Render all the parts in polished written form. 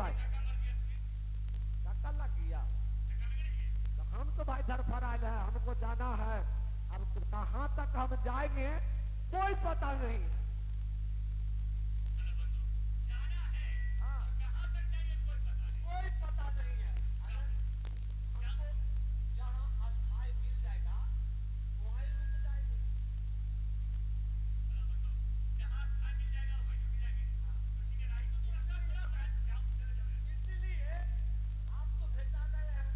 भाई, धक्का लग गया। तो हम तो भाई धड़फड़ाए हैं, हमको जाना है। अब कहाँ तक हम जाएंगे कोई पता नहीं है। हाँ, कोई पता नहीं है। अगर हमको जहाँ अस्थायी मिल जाएगा वहीं रुक जाएंगे। इसीलिए आप तो भेजा गए हैं।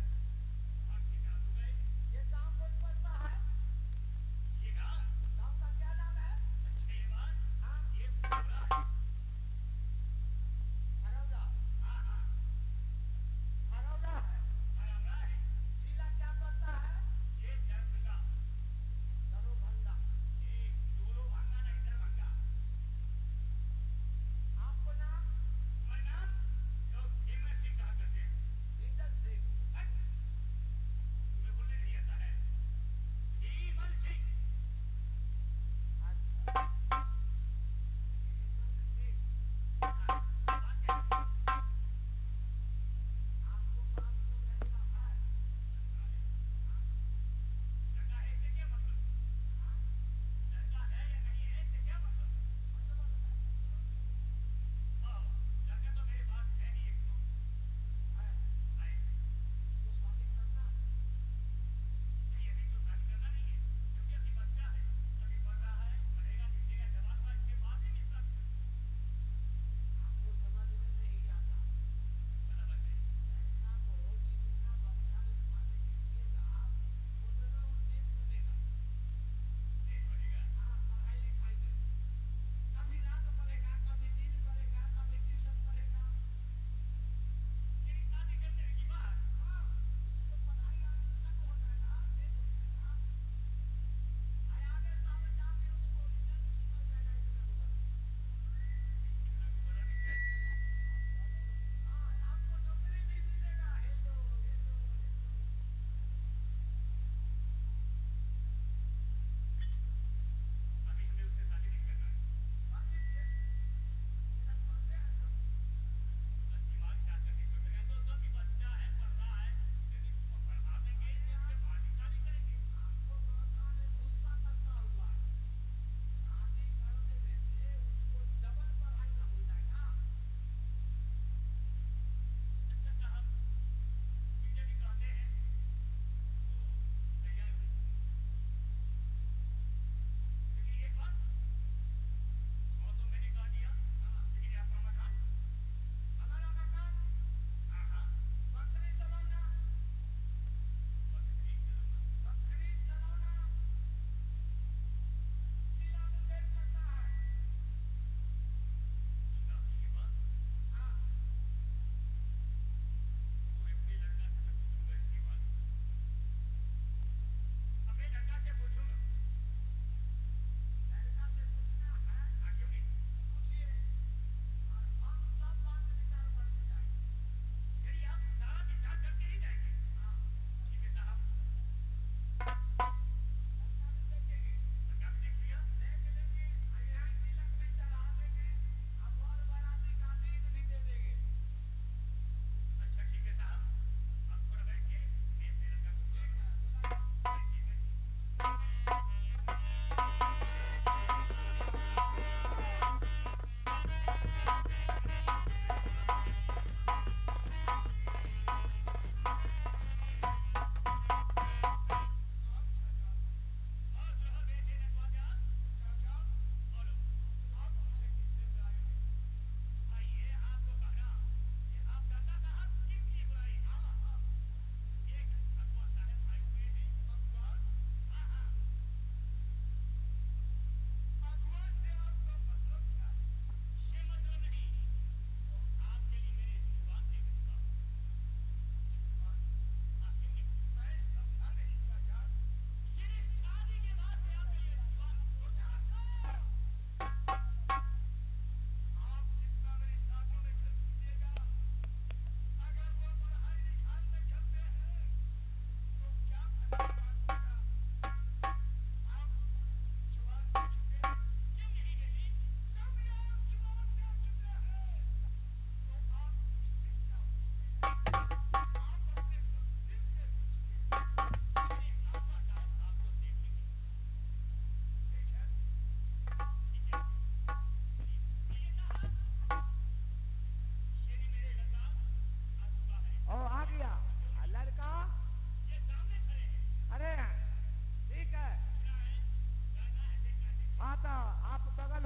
ये गांव कौन पड़ता है? गांव का क्या नाम है?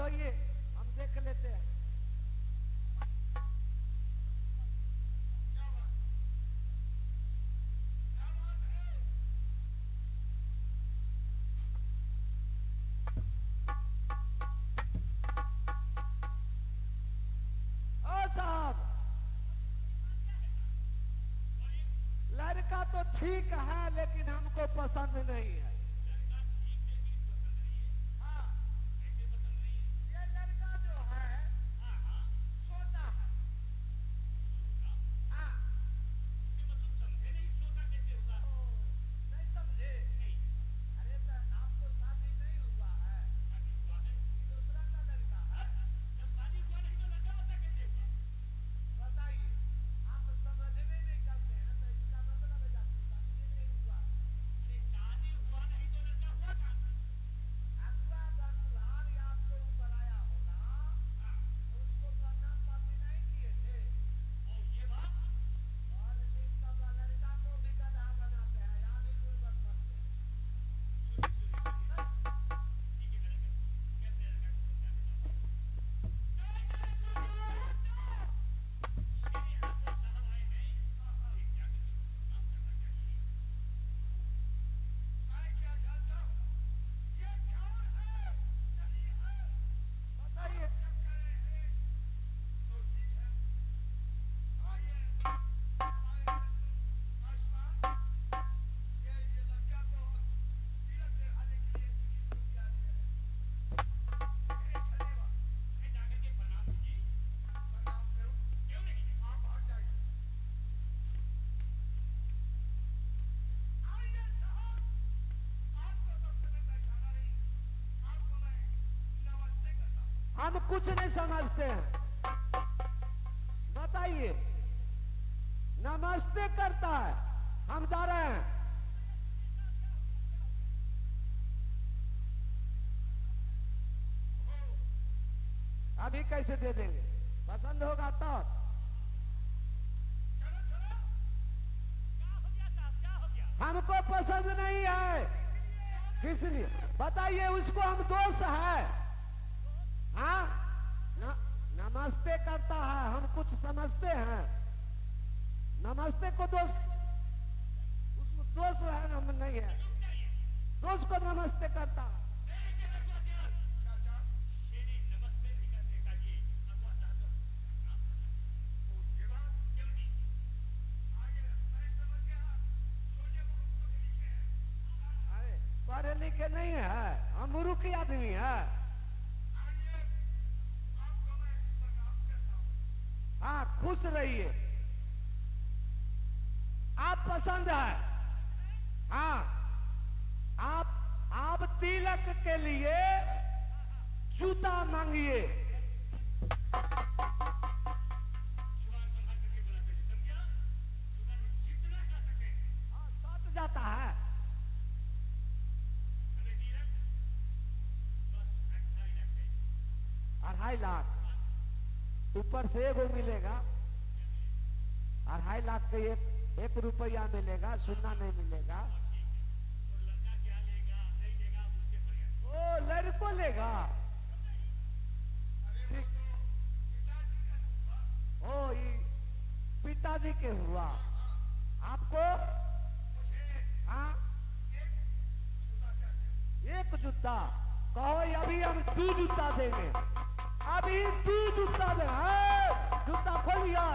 होइए, हम देख लेते हैं। क्या बात, क्या बात है? ओ साहब, लड़का तो ठीक है लेकिन हमको पसंद नहीं है। हाँ, ये लड़का जो है सोता है। हाँ, ओ, नहीं समझे? अरे तो आपको शादी नहीं हुआ है, ये दूसरा का लड़का है। बताइए, आप समझ में नहीं करते हैं तो इसका मतलब है आपको शादी नहीं हुआ है। अगुआ अगर दुल्हन आपके ऊपर आया होगा तो उसको प्रणाम पाती नहीं किए थे। और लिख तब लड़का को भी गधा बनाते हैं, यहाँ भी गुर्बत करते हैं। मैं क्या जानता हूँ ये कौन है, नहीं है। बताइए। जब करे हैं तो ठीक है। आइए हमारे संतु आसमान, ये लड़का को तिलक चढ़ाने के लिए 21 रुपया दिया है। नहीं, धन्यवाद। प्रणाम करूं? आप भाग जाइए। आइए साहब, आपको तो समय पहचाना नहीं, आपको मैं नमस्ते करता हूँ। हम कुछ नहीं समझते हैं। बताइए, नमस्ते करता है, हम जा रहे हैं। अभी कैसे दे देंगे? पसंद होगा तो। चलो चलो। हमको पसंद नहीं है। किस लिए बताइए? उसको हम दोष है। हाँ, नमस्ते करता है, हम कुछ समझते हैं। नमस्ते को दोष, उसको दोष है, हम नहीं है। दोष को नमस्ते करता है। चाचा, ओ ये बात आगे मैं समझ गया, जो ये बहुत पढ़े लिखे हैं। अरे पढ़े लिखे नहीं है, हम मूर्ख आदमी है। आइए, आपको मैं प्रणाम करता हूँ। हाँ, खुश रहिए। आप पसंद है। हाँ, आप तिलक के लिए जूता मांगिए। हाँ, सट जाता है। 2.5 लाख ऊपर से एगो मिलेगा। 2.5 लाख के एक रुपया मिलेगा, सुनना नहीं मिलेगा। ओ लड़को लेगा। अरे वो तो पिताजी का हुआ। ओ ये पिताजी के हुआ। आपको? मुझे हाँ, एक जूता चाहिए। एक जूता। कहो अभी हम 2 जूता देंगे, अभी 2 जूता देंगे। हाँ, जूता खोलिए,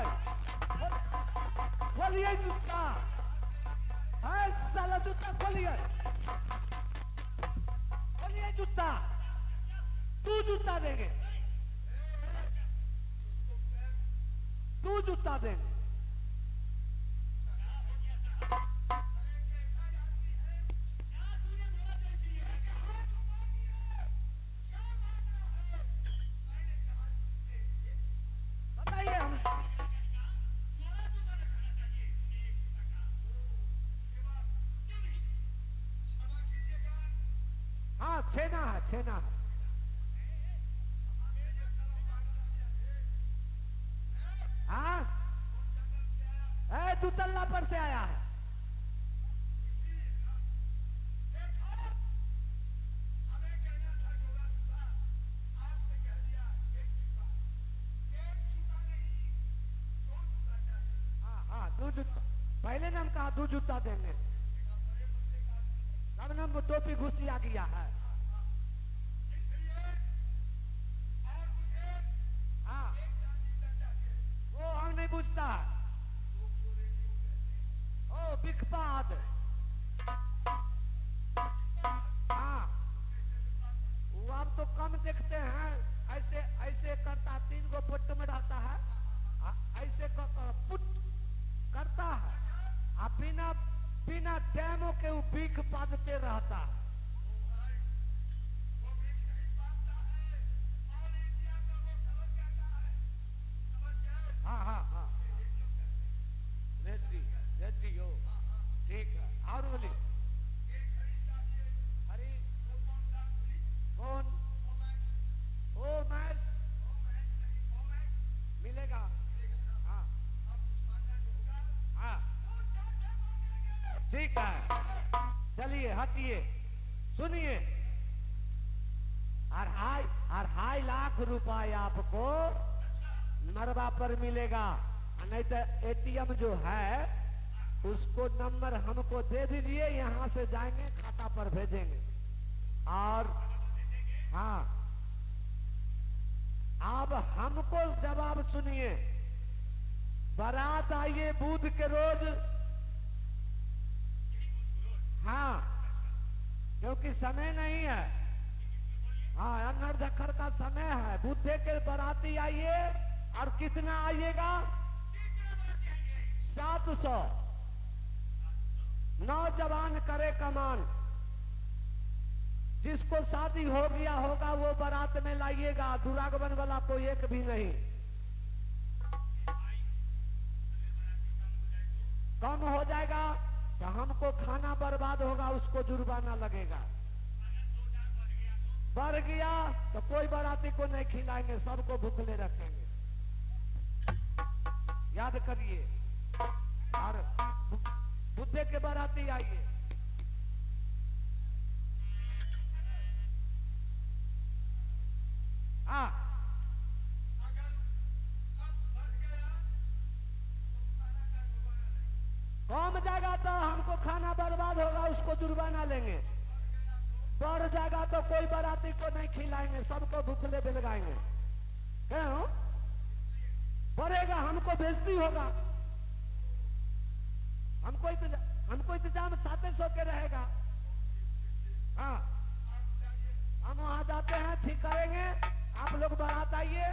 खोलिए जूता। हाँ साला जूता खोलिए, खोलिए जूता। 2 जूता देंगे, उसको पैर। 2 जूता देंगे। चाचा, अरे कैसा आदमी है? ये कहा जो मांगी है, क्या मांग रहा है? मैंने कहा जूते। बताइए हम। ओ ये बात, क्षमा कीजिएगा। हाँ, छेना है, छेना है। कहाँ से ये साला पागल आ गया रे? हाँ, कौन जंगल से आया? ए दुतल्ला पर से आया है। इसीलिए ना देखो, हमें कहना था जोड़ा जूता, आज से दो जूता पहले ना हम कहा दो जूता देंगे, तब ना टोपी घुसी आ गया है। हाँ वो हम नहीं पूछता। ओ बिखपाद। हाँ वो आप तो कम देखते हैं, ऐसे ऐसे करता, 3 गो पुट में रहता है, ऐसे पुट करता है, आप बिना बिना डैमो के वो बीख पादते रहता है। हाँ हाँ हाँ रेडियो ठीक है। और बोलिए हरी कौन? ओ मैच मिलेगा। हाँ हाँ ठीक है, चलिए हटिए। सुनिए, 2.5 लाख रुपए आपको मरवा पर मिलेगा, नहीं तो एटीएम जो है उसको नंबर हमको दे दीजिए, यहाँ से जाएंगे खाता पर भेजेंगे। और हाँ अब हमको जवाब सुनिए, बारात आइए बुध के रोज। हाँ क्योंकि समय नहीं है, हाँ अन्नर झक्खर का समय है। बुद्धे के बाराती आइए, और कितना आइएगा? 700। नौजवान करे कमान, जिसको शादी हो गया होगा वो बारात में लाइएगा, दुरागमन वाला कोई एक भी नहीं। कम हो जाएगा तो हमको खाना बर्बाद होगा, उसको जुर्माना लगेगा। बढ़ गया तो कोई बाराती को नहीं खिलाएंगे, सबको भूखले रखेंगे। याद करिए। और बुद्धे के बाराती आइए। हाँ अगर कम बढ़ गया तो खाना का जुर्माना लेंगे, कम जाएगा तो हमको खाना बर्बाद होगा, उसको जुर्माना लेंगे। बढ़ जाएगा तो कोई बाराती को नहीं खिलाएंगे, सबको भूखले बेलगाएंगे। क्यों बढ़ेगा? हमको बेइज्जती होगा, हमको इंतजाम 700 के रहेगा। हाँ हम वहां जाते हैं, ठीक करेंगे, आप लोग बारात आइए।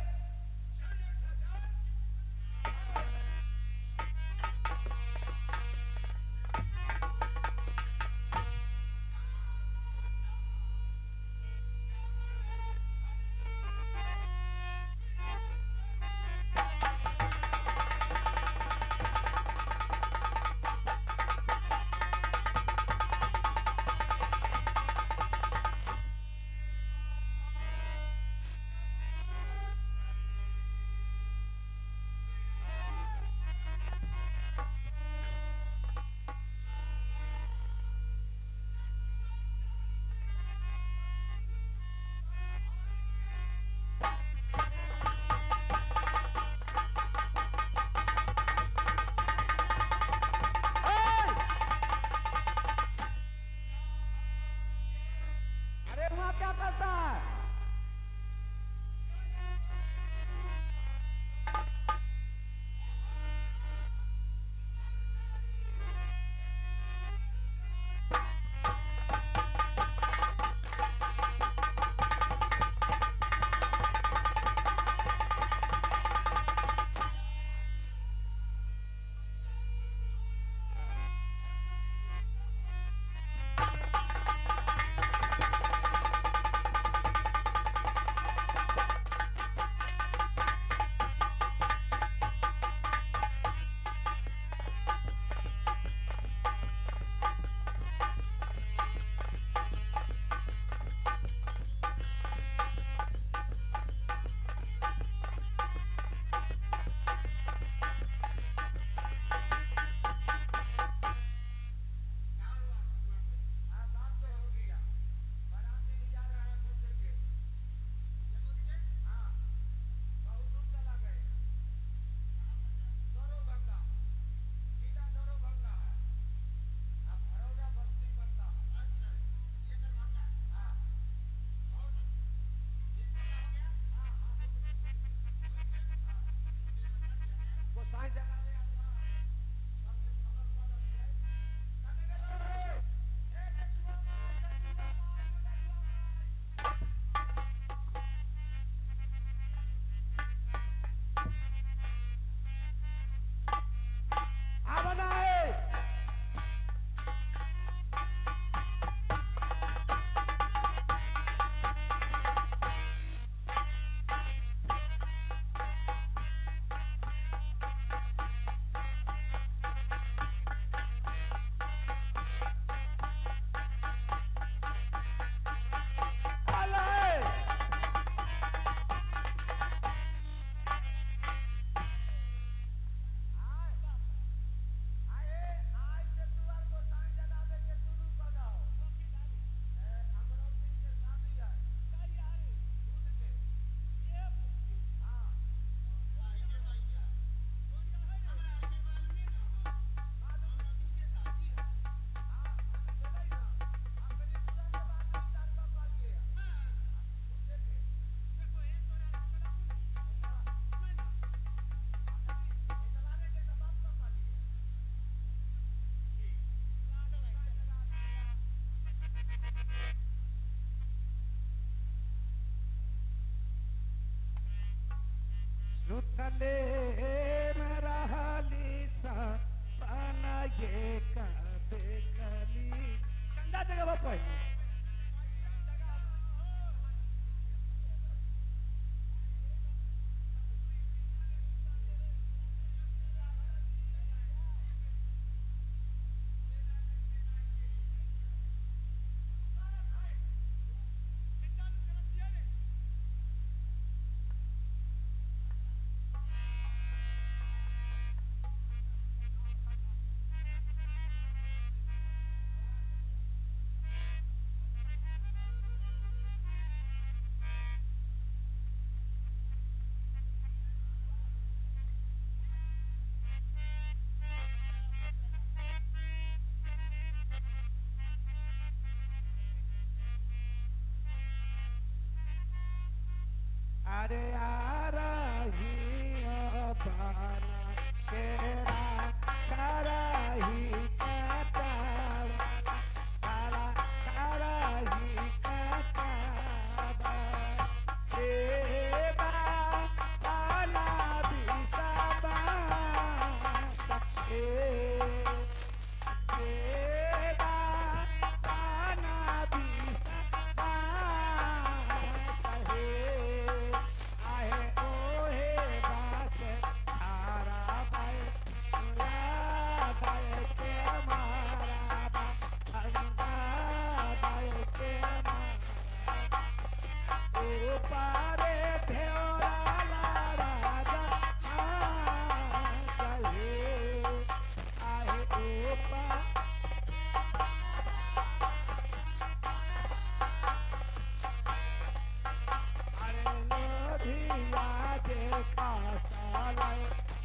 सुतले में रहली सपना ये का देखली। चंदा जगह पर अरे आ रही बाना तेरा कराही कटावा काला कराही कटावा देवा काला बिसाबा ए देवा काला बिसाबा हे आहे ओहे बास आरा बाय ला बाय के मारा बा अंदा बाय के मारा ओ पारे भेरा ला राजा आ चले आहे ओ पा अरे लोधिया देखा साले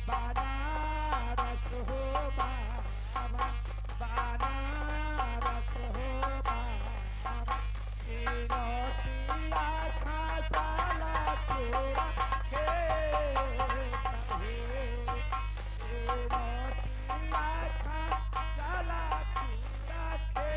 बनारस हो बाबा बनारस हो बाबा सिलोटिया खासाला चूड़ा के कहे सिलोटिया खासाला चूड़ा के।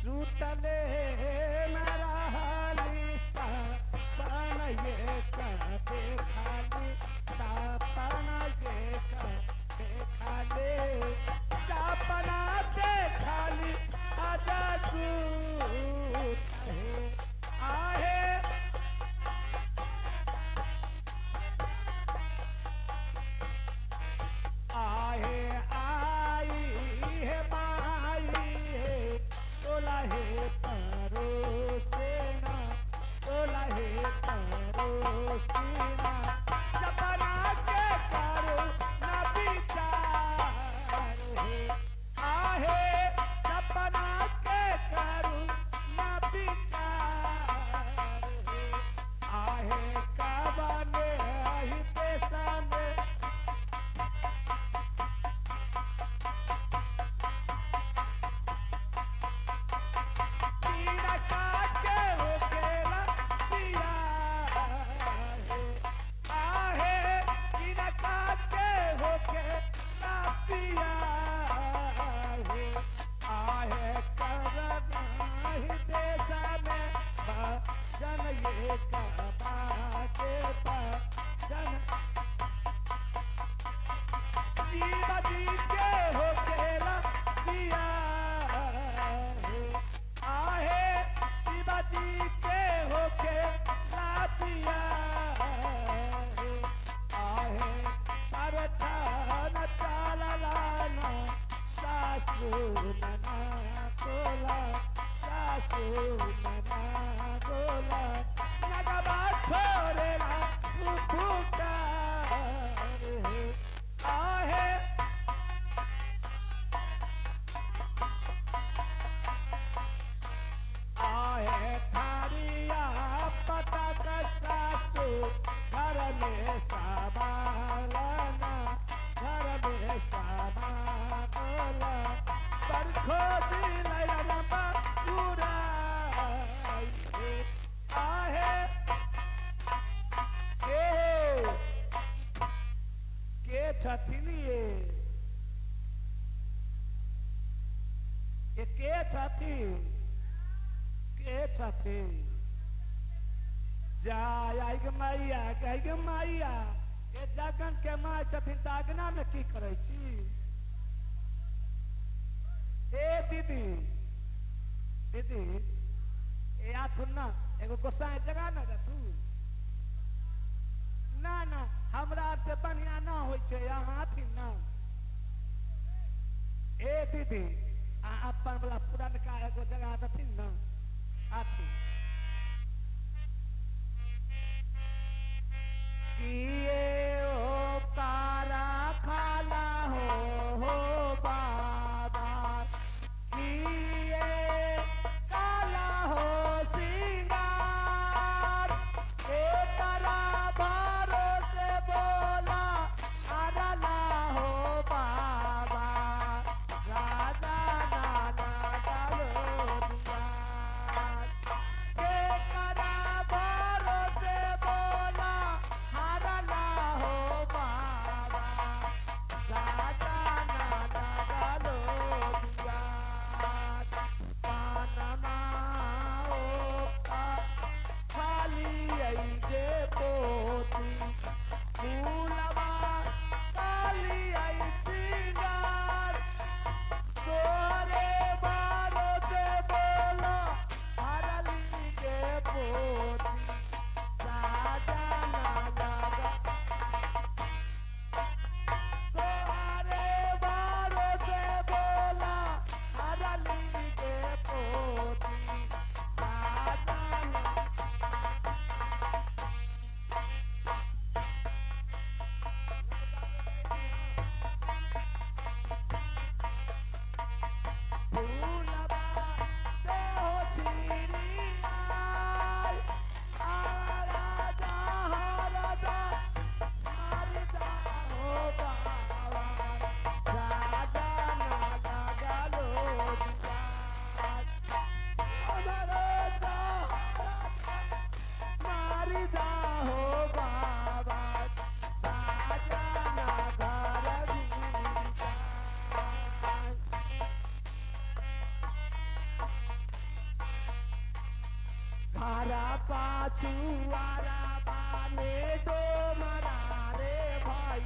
सुतले में रहली सपना ये कबे खाली सपना ये कबे खाली सपना देखली आजा तू आहे आहे आई हे माई हे तोला हे शिवाजी के हो खेला पिया आहे, शिवाजी के हो खेला पिया आहे। अरे छान चालला ना सासू मना बोला, सासू मना बोला, नगबा छोड़ेला पुकार आहे। आहे थारिया पतक सासू घर में संभालना, घर में संभालना, पर खोजी लैला पूरा आहे। के छथिन ये? ये के छथिन? के छथिन? जाय आइ गे मैया, गई गे मैया, ये जगन के माय छथिन तऽ अगना में की करै छी? ए दीदी, दीदी, ए आथुन ना, एगो गोसाई जगह ना तू ना ना, हमरा से बढ़िया ना होइ छै, अहाँ अथिन ना। ए दीदी, आ अपन वाला पुरनका एगो जगह देथिन ना, आथिन। किए ओ कारा खाला हो बाबा, किए काला हो सिंगार, एकरा भरोसे बोला अरला हो बाबा, राजा नाना डालो दुआर। एकरा भरोसे बोला हरला हो बाबा, राजा नाना डालो दुआर। पानमा ओ का खाली आई गे पोती, फूलवा काली आई सिंगार, तोरे भरोसे बोला हरली गे पोती, राजा नाना तोरे भरोसे बोला हरली गे पोती, राजा ना। फूलबा देहो चिड़ियाय, आ राजा हो राजा मारिदा हो बाबा, राजा नाना डालो दुआर। राजा मारिदा हो बाबा, राजा ना घर बीचार। घरा पाछू आरा बाने डोमरा रे भाई,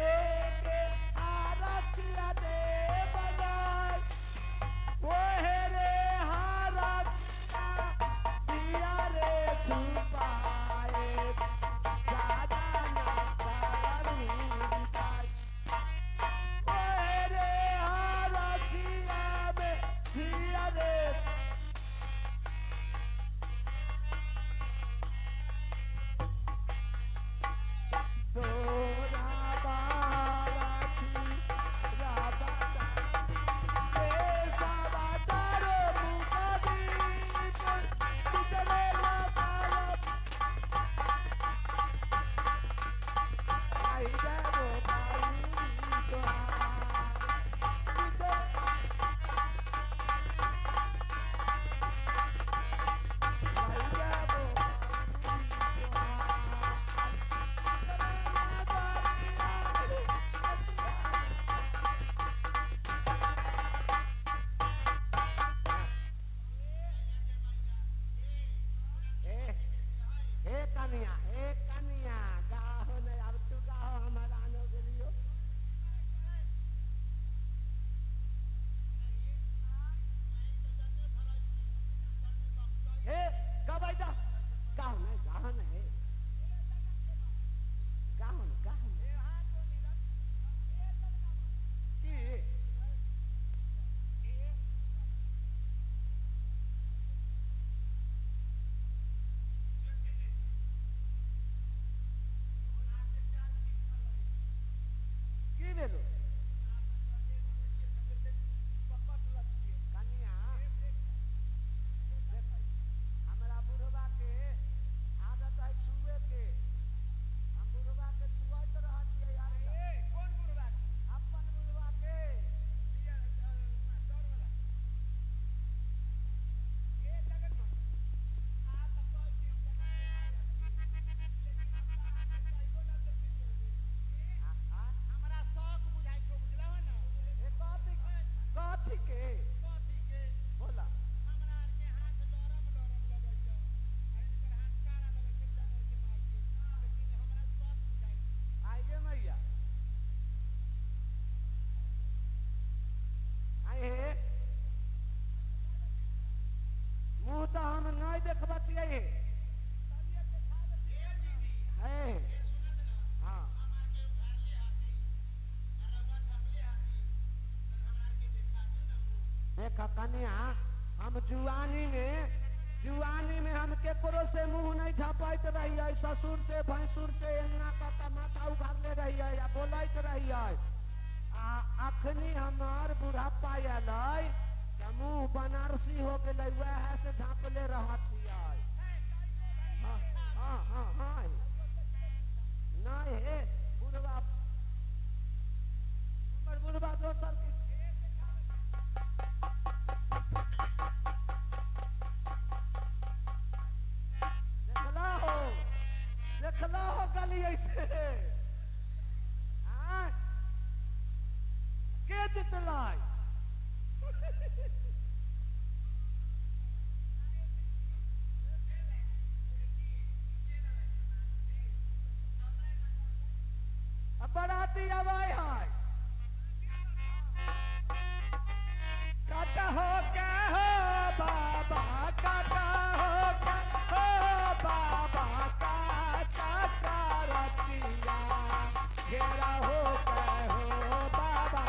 एक आरतिया दे बजाय, ओहे रे हारतिया दिया रे छुपाए, राजा ना घर ओहे रे हारतिया में दिया रे। देखा कन्या, हम जुआनी में हम केकरो से मुंह नहीं झपैत रहियै, ससुर से भैंसुर से एना कऽ के माथा उघारले रहियै आ बोलैत रहियै। आ अखनी हमार बुढ़ापा एलै तऽ मुंह बनारसी हो गेलै, वएह से झाँपले रहत हियै। हाँ हाँ हाँ हाँ नहीं हे बुढ़वा, हमर बुढ़वा दोसर के। देखला हो गली ऐसे हाँ के जितलाई? अब बराती आवाय है। काटा हो के हो बाबा, काटा हो के हो बाबा, काटा रचिया घेरा हो के हो बाबा,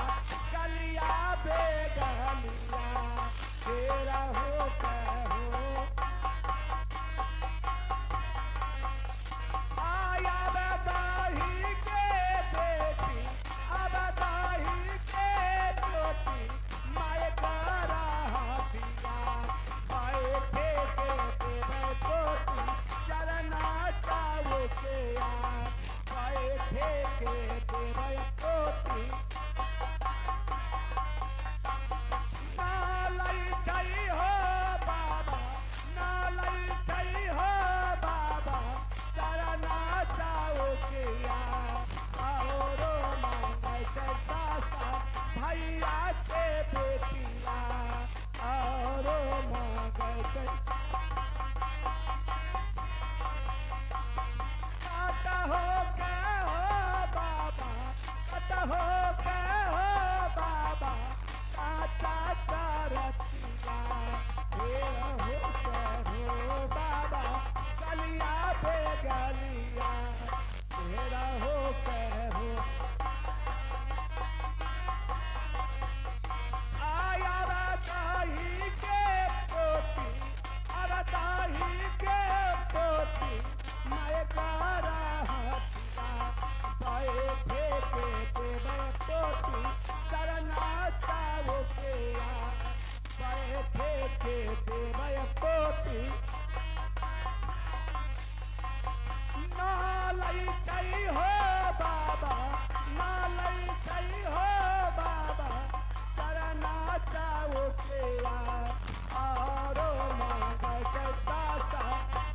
गलिया बेगलिया घेरा हो के हो। आया बदाही के बेटी, अबदाही के बेटी, माय करा हाथिया बैठे के देवे पोती, चरना चावो के आ बैठे के देवे पोती। नालई छै हो बाबा, नालई छै हो बाबा, चरना चावो के आ औरो मांगै छै दासा भैया के बेटिया, औरो मांगै छै। काटा हो के हो बाबा, काटा हो के हो बाबा, काचा रचिया घेरा हो के हो बाबा, गलिया पे गलिया घेरा हो के हो। आया बताही के पोती, अबताही के पोती, मैं करा हथिया बैठे के देवे पोती, चरना चावो के आ बैठे के देवे पोती। नालई छै हो बाबा, नालई छै हो बाबा, चरना चावो के आ औरो मांगै छै दासा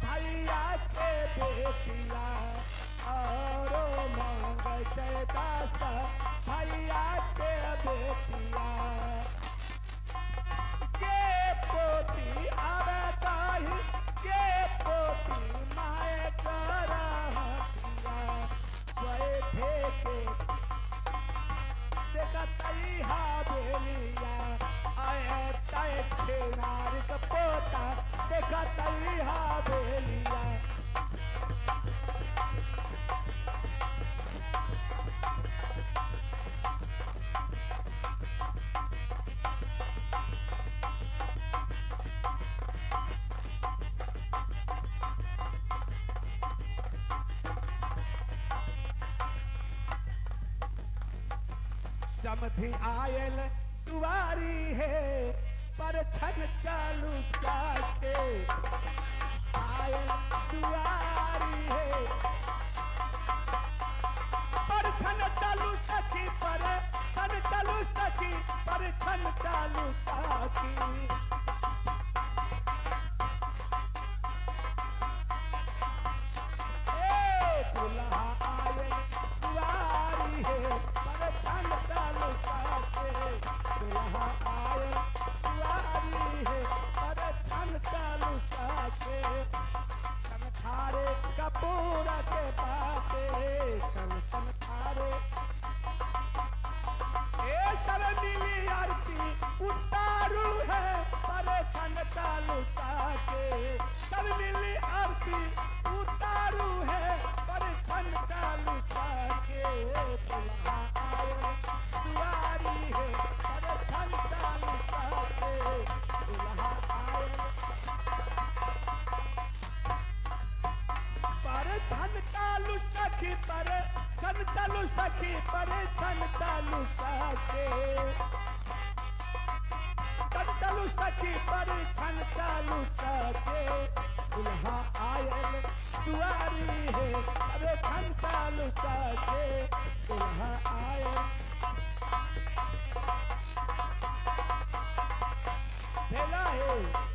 भैया के बेटिया, औरो मांगै छै दासा भैया के बेटिया। के पोती अबताही के पोती, माय करा हथिया बैठे के देखतई हवेलिया, आए तय नारिक पोता देखतई हवेलिया। समधि आयल दुआरी है पर छन चालू साके, आयल दुआरी है पर छन चालू सखी, पर छन चालू सखी, पर छन चालू सखी। ए दुल्हा आयल दुआरी है पर छन चालू साके, दुल्हा आयल दुआरी है पर छन चालू साके। थारे कपूर के देखी परिछन चालू सजे, दुल्हा आयल दुआरी है, अरे छन चालू सजे, दुल्हा आयल। भेला है।